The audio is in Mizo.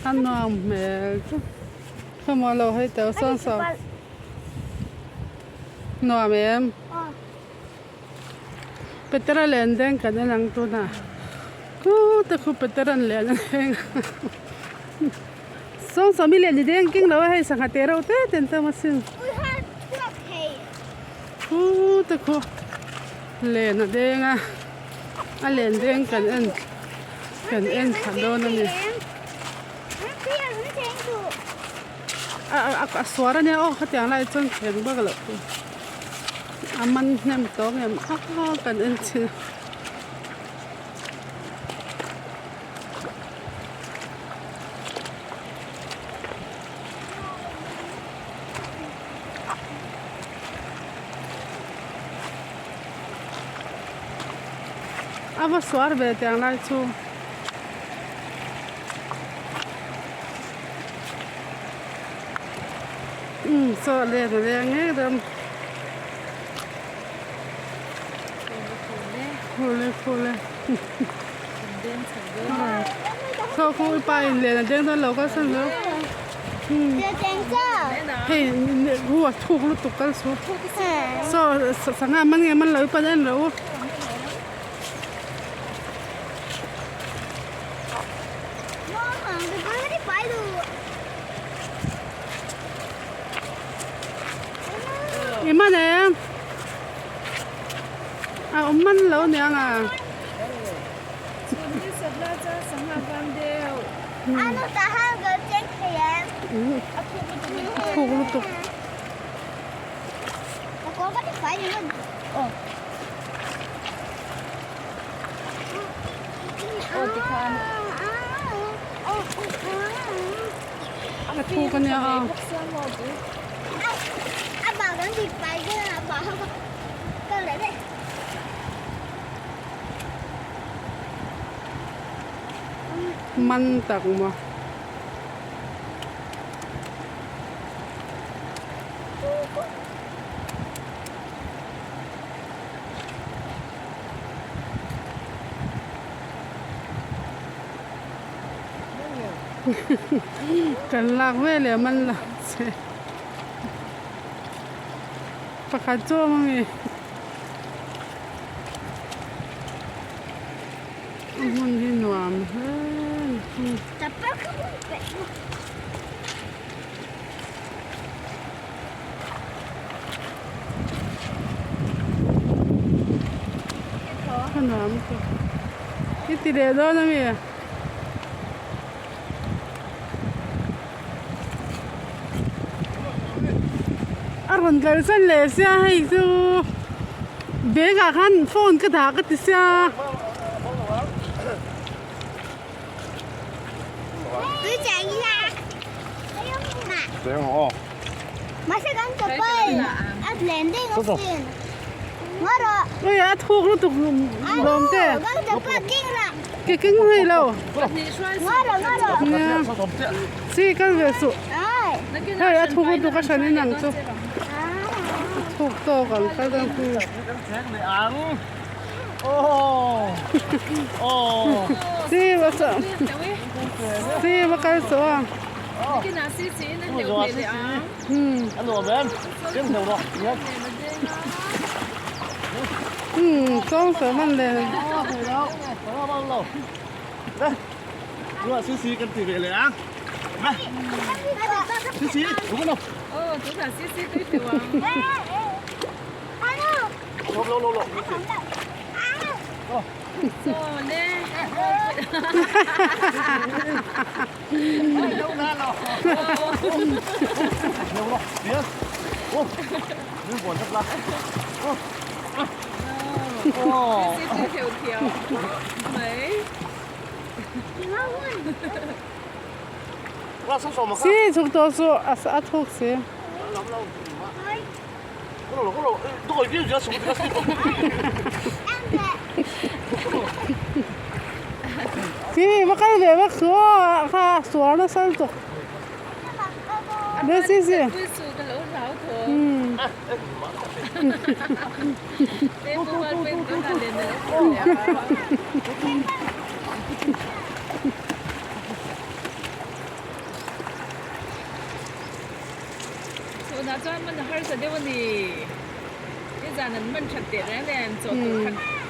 A nuam hmel chu khawmaw lo hei teu sawn saw nuam em Petera len deng kan en ang tunah khute khu Petera'n len a deng a sawn saw mi len i deng keng lo a hei sangha te reuh te te an tam asin khute khu len a deng a. A len deng kan en kan en thla dawn a ni. A a suar a nia aw khatiang lai chuan thleng vak loh tur a man hnem tawh ngem a kan en chhin a. A va suar ve tiang lai chu. Umm chaw len a leng ngei ram. Khule khule. Chaw khu i pa in len a deng dawn lo ka san lo. Hei hu a thuk lutuk kal chu. Saw sangha man nge man lo i pan en rawh u. I man em? A awm man lo niang a. A thuk lutuk. A thuk a nia a. Man tak maw. Kan lak veleh man lo che. Pakhat chu a awm a mi. A hmun hi nuam hle a ni. A nuam ka i ti leh dawn a mi? A rawn kal san leh sia hei chu bag ah khan phone ka dah ka ti sia. Ui a thuk lutuk lawm te ke keng hlei lo nia chi kal ve suh hei a thuk lutuk a hran in ang chu a thuk tawk ang kal dan chu. Si va sa si va kal suh a. Um sawng saw man le. Si chhuk tawh suh a thuk si. Khi va kal ve vak su aw kha a suar nasa lutuk be si si umm. Chhunah chuan man a harsa deuh a ni. Nizan an man that teh reng nen chaw tur khat.